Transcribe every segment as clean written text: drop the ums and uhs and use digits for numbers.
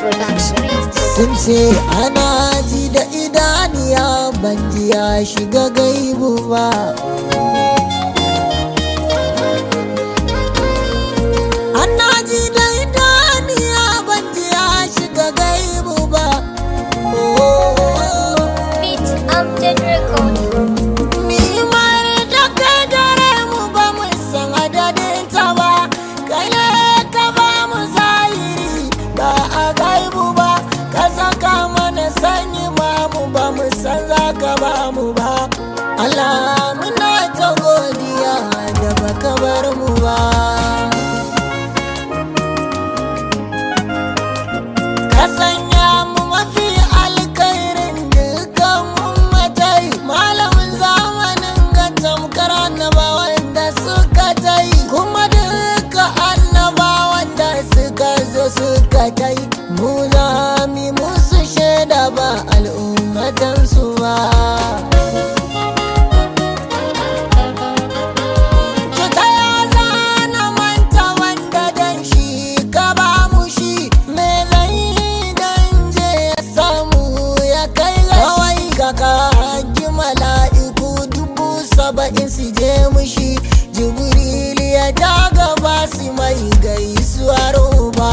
Production. Sun ce ana ji da idaniya, ban ji ya shiga gaibu ba. Ana ji da idaniya, ban ji ya shiga gaibu ba. Oh. Beat Amjad Record. Nimar da kai gare mu ba mu san adadin ta ba, kai ne ka ba mu zahiri ba a gaibu ba, ka saka mana sanyi ma mu ba mu san za ka ba mu ba. Allah, muna ta godiya da baka bar mu ba. Ka sanya mu mafi alkhairin dukkan ummatai, malamin zamanin ga tamkar annabawan da suka tai, kuma duka annabawan da suka zo suka tai, mu za mu musu shaida ba al'ummatansu ba. Cuta ya zana manta wanda dan shi ka ba mu shi, me zan yi dan je ya samu ya kai ga kawai ka kaji mala'iku 70,000 su je mushi, Jibril ya ja gaba su mai gaisuwar uba.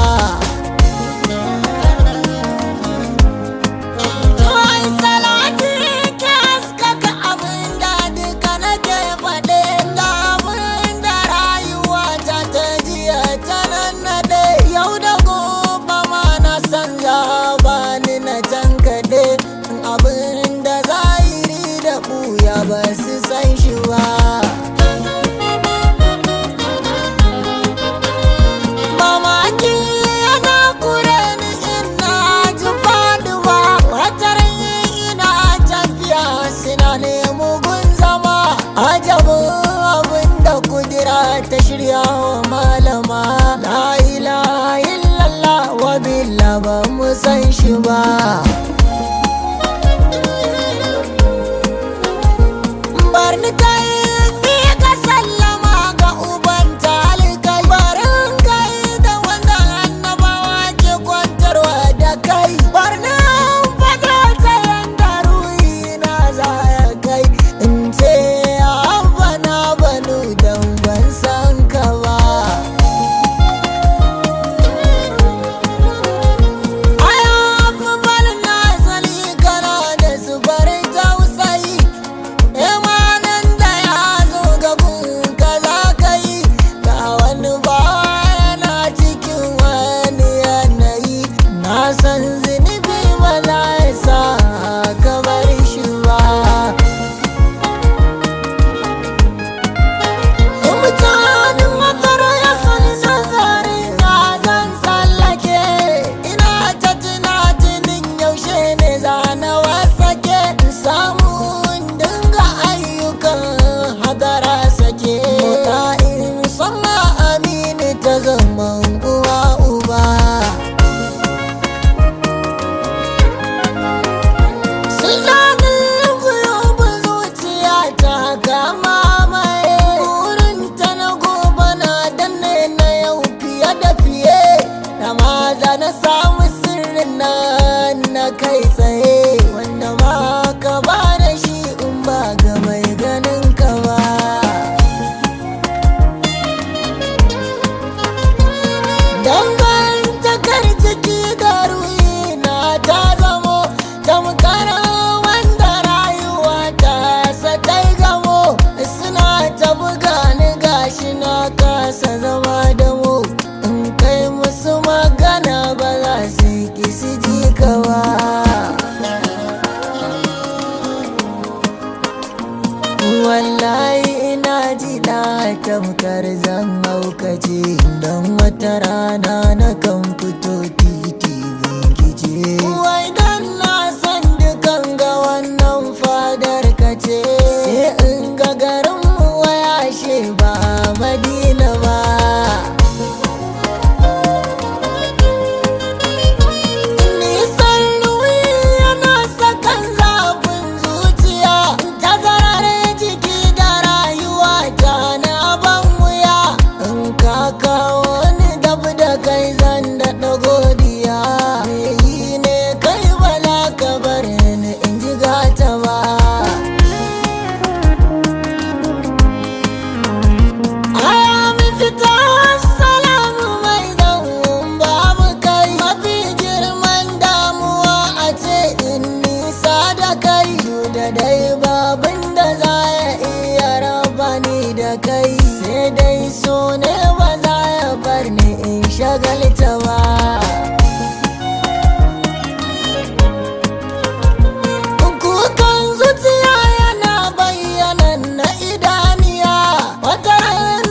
Ai salati ke haskaka abin da duka nake faɗe, da abin da rayuwa ta ta jiya ta nannaɗe, yau da gobe ma na san za ba ni na tankaɗe abin da zahiri da ɓuya ba su san shi ba. Mamaki yana kure ni, ina ji faduwa, watar ina tafiya suna nemo gun zama, ajabin abin da kudura ta shirya wa malama, la ilaha illallah wa billah ba mu san shi ba. Barni kai ni ka sallama ga uban talikai, barin kai da wanda annabawa ke kwantarwa da kai, barni fada ta yanda ruhi na za ya kai, in ce abba na banu dan ban san ka ba. Aya bal na sali kana da su bari tausayi, imanin da ya zo gaban ka za ka yi, ga wani ba yana cikin wani yanayi, na san zunubi ba za ya sa ka bar shi ba. Mutanen makara ya sani nazarin na zan tsallake, ina ta tunatunin yaushe ne zana wasake, in samu in dinga ayyukan hadara sake, mota in sama amini ta zaman uwa uba. Sultanin guyubu zuciya ta kama maye, burinta na gobe na danne na yau fiye da fiye, da maza na samu sirrin nan na kai tsaye, wanda ma ka ba da shi in ba ga mai ganin ka ba. Dangantakar jiki da ruhi na ta zamo tamkar wanda rayuwa ta satai gamo, suna ta buga ni gashi na kasa zama da mu, in kai musu magana ba za su ki su ji ka ba. Wallahi ina ji na tamkar zan haukace, don wata rana na kan fito titi bincike, wai dan na san dukan ga wannan fadar kace, sai in ga garinmu waya she ba Madina ba. Nisan ruwi yana sakan zafin zuciya, tazarar jiki da rayuwa ta na ban wuya, in ka kawo ni dab da kai zan daɗa godiya. ta ba. Kukan zuciya yana bayyana na idaniya, wata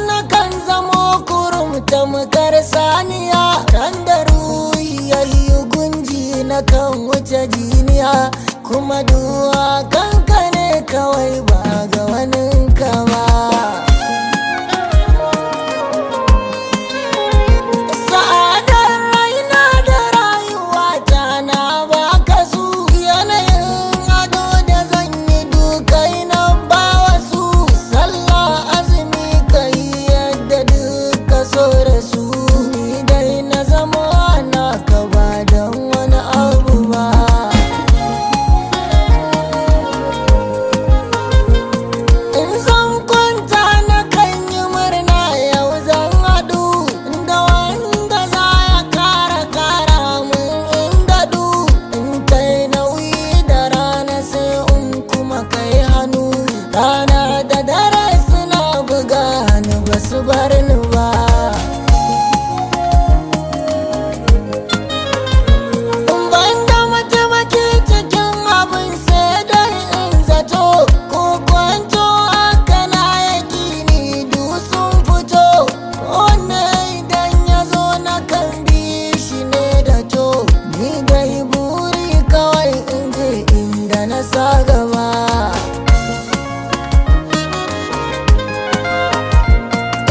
na kan zamo kurum tamkar saniya. Kan da ruhi yayi gunji na kan wuce jiniya, kuma duwa kanka ne kawai ba ga waninka ba. Sa'adar raina da rayuwata na baka su, yanayin ado da zan yi dukai na ba wasu. Sallah azumi kai yadda duka so da su, ni dai na zama naka ba don wani abu ba. In zan kwanta na kan yi murna, yau zan haɗu da wanda za ya kara kara mun in daɗu. In kai nauyi da rana sai in kuma kai hannu, rana da dare suna buga ni ba su bar ni ba. Banda mataimaki cikin abin sai dai in zato, ko kwanto haka na yaƙini du sun fito. Wanne idan ya zo na kan bi shi ne da to, ni dai buri kawai in je inda na sa gaba.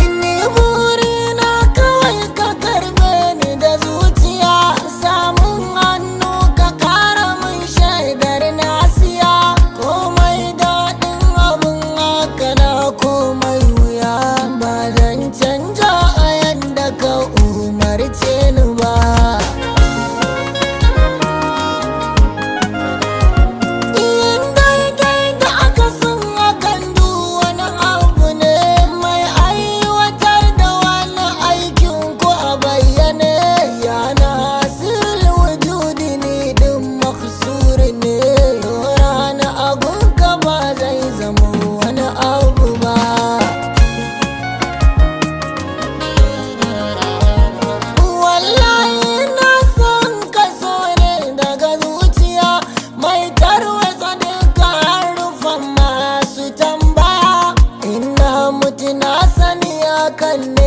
Inni burina kawai ka karbe ni da zuciya, samun hannu ka kara mun shaidar nasiya. Komai daɗin abin haka na komai wuya, ba zan canja a yanda ka umarce ni ba. Yin daidai da akasin hakan duk wani abu ne mai aiwatar da wani aikin ko a bayyane. Yana sirri wujudi ni din maksuri ne, rana abun ka ba zai zama wani abu ba. Wallahi na san ka so ne daga zuciya, mai tarwatsa duka harufan masu tambaya. Ina mutu na sani hakan ne.